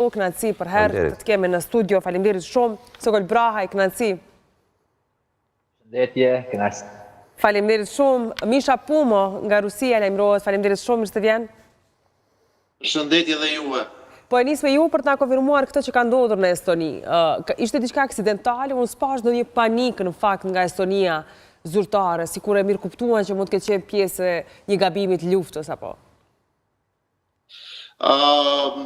Kënaqësi përherë të të kemi në studio. Faleminderit shumë. Sokol Brahaj, kënaqësi. Përshëndetje, kënaqësi. Faleminderit shumë. Misha Pumo nga Rusia lajmërohet. Faleminderit shumë, mirë se vjen. Përshëndetje dhe juve. Po e nis me ju për të na konfirmuar këtë që ka ndodhur në Estoni. Ishte diçka aksidentale, unë s'pashë ndonjë panik në fakt nga Estonia zyrtare, sikur e mirëkuptuan që mund të ketë qenë pjesë e një gabimi të luftës apo.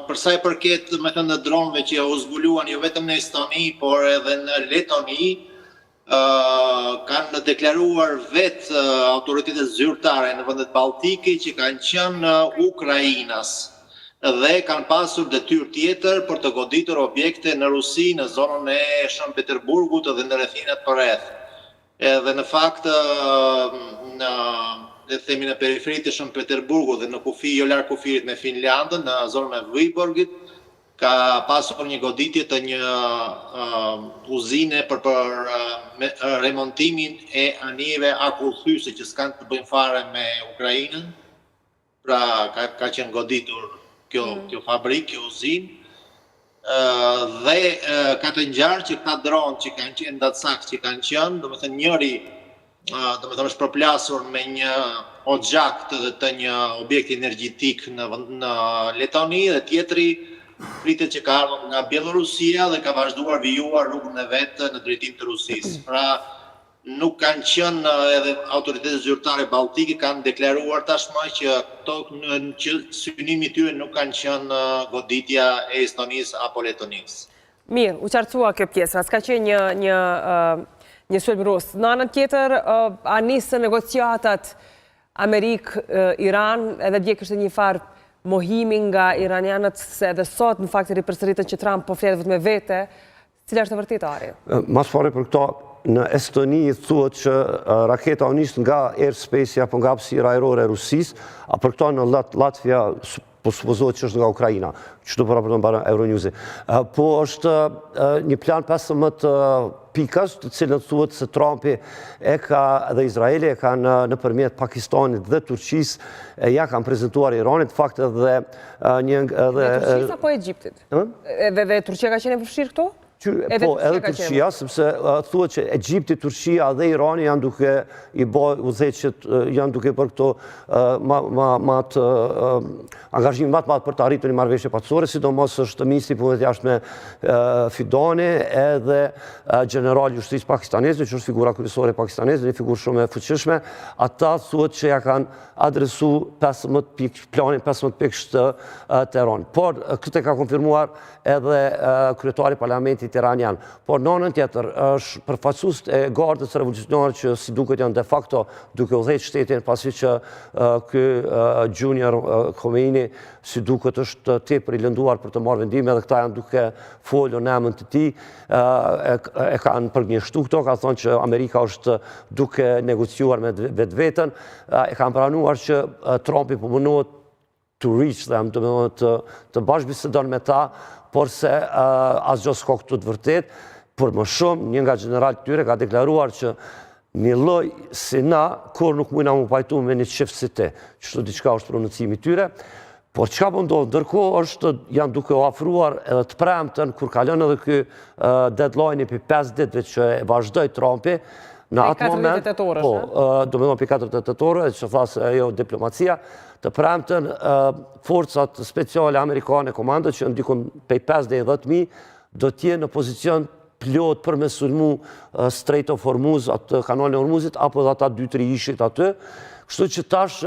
Për sa i përket, domethënë, dronëve që u zbuluan jo vetëm në Estoni, por edhe në Letoni, kanë deklaruar vetë autoritetet zyrtare në vendet baltike që kanë qenë ukrainas dhe kanë pasur detyrë tjetër për të goditur objekte në Rusi, në zonën e Shën Peterburgut dhe në rrethinat përreth. Edhe në fakt në le të themi në periferi të Shën Peterburgut dhe në kufi jo larg kufirit me Finlandën, në zonën e Vyborgit, ka pasur një goditje të një uh, uzine për për uh, remontimin e anijeve akullthyese që s'kanë të bëjnë fare me Ukrainën. Pra ka ka qenë goditur kjo mm. kjo fabrikë, kjo uzinë. Ë dhe ka të ngjarë që këta dronë që kanë qenë endacak që kanë qenë, domethënë njëri domethënë është përplasur me një oxhak të, të një objekti energjetik në në Letoni dhe tjetri pritet që ka ardhur nga Bjellorusia dhe ka vazhduar vijuar rrugën e vet në drejtim të Rusisë. Pra nuk kanë qenë edhe autoritetet zyrtare baltike kanë deklaruar tashmë që këto që synimi i tyre nuk kanë qenë goditja e Estonisë apo Letonisë. Mirë, u qartësua kjo pjesë, pra s'ka qenë një një një sulm rus. Në anën tjetër, a nisën negociatat Amerikë, Iran, edhe dje kishte një farë mohimi nga iranianët se edhe sot në fakt ripërsëritën që Trump po flet vetëm me vete, Cila është e vërteta, Ari? Ma së pari për këto, në Estoni thuhet që raketa u nis nga airspace apo nga hapësira ajrore e Rusisë, a për këto në Latvia po supozohet që është nga Ukraina, qështu po raporton para Euronewsi. Po është një plan 15 pikësh, të cilën thuhet se Trumpi e ka dhe Izraeli e kanë nëpërmjet Pakistanit dhe Turqisë, e ja kanë prezentuar Iranit, fakt edhe një... Edhe Turqisë apo Egjiptit? Edhe dhe Turqia ka qenë e përfshirë këtu? Po, edhe Turqia, sepse thuhet që Egjipti, Turqia dhe Irani janë duke i bo udhëheqjet, janë duke bërë këto ma të angazhim ma të madh për të arritur një marrëveshje paqësore, sidomos është ministri i punëve të jashtme Fidani edhe gjenerali i ushtrisë pakistaneze, që është figura kryesore pakistaneze, një figurë shumë e fuqishme, ata thuhet që ja kanë adresu 15 pikë, planin 15 pikësh të Teheranit. Por, këtë e ka konfirmuar edhe kryetari i parlamentit iranian. Por, në anën tjetër, është përfaqësuesit e gardës revolucionare që si duket janë de facto duke udhëheq shtetin, pasi që ky junior Khomeini si duket është tepër i lënduar për të marrë vendime dhe këta janë duke folur në emën të tij, e kanë përgënjeshtru këto, ka thonë që Amerika është duke negociuar me vetveten, e kanë pranuar që Trumpi po mundohet to reach them, domethënë të, të bashkëbisedon me ta, por se asgjë s'ka këtu të vërtet, por më shumë, një nga gjeneralët tyre ka deklaruar që një lloj si na, kur nuk mujna mu pajtu me një çift si ti, qështu diçka është prononcimi tyre, por çka po ndodh ndërkohë është janë duke u afruar edhe të premten, kur kalon edhe ky deadline-i për 5 ditëve që e vazhdoi Trumpi, në atë moment, po, domethënë për 48 orë, që tha se ajo diplomacia, të premten forcat speciale amerikane komando që janë dikun prej 5 deri 10.000, do të jenë në pozicion plot për me sulmu Strait of Hormuz, atë kanalin e Hormuzit, apo dhe ata 2-3 ishit aty. Kështu që tash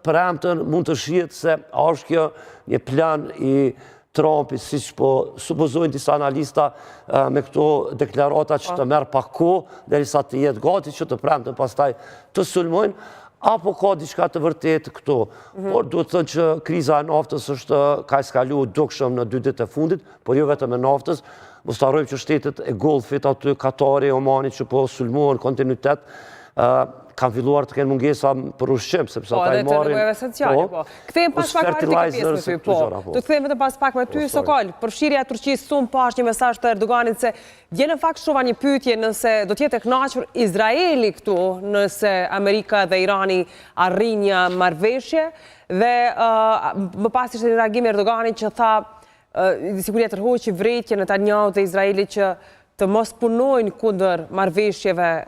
premten mund të shihet se a është kjo një plan i Trumpit, siç po supozojnë disa analista me këto deklarata që të merr pak kohë, derisa të jetë gati që të premten pastaj të sulmojnë, apo ka diçka të vërtetë këtu. Mhm. Por duhet thënë që kriza e naftës është ka eskalu dukshëm në dy ditë e fundit, por jo vetëm e naftës, mos të harrojmë që shtetet e Golfit aty, Katari, Omani që po sulmohen kontinuitet, kanë filluar të kenë mungesa për ushqim, sepse po, ata i marrin... Po, edhe të esenciale, po. Kthehem pas pak te kjo pjesë me ty, po. Do të kthehem vetëm pas pak me ty, po, Sokol, përfshirja e Turqisë shumë pashë një mesazh të Erdoganit se dje në fakt shtrova një pyetje nëse do të jetë e kënaqur Izraeli këtu, nëse Amerika dhe Irani arrijnë një marrëveshje dhe më pas ishte një reagim i Erdoganit që tha. sikur ia tërhoqi vërejtjen Netanyahut dhe Izraelit që të mos punojnë kundër marrëveshjeve.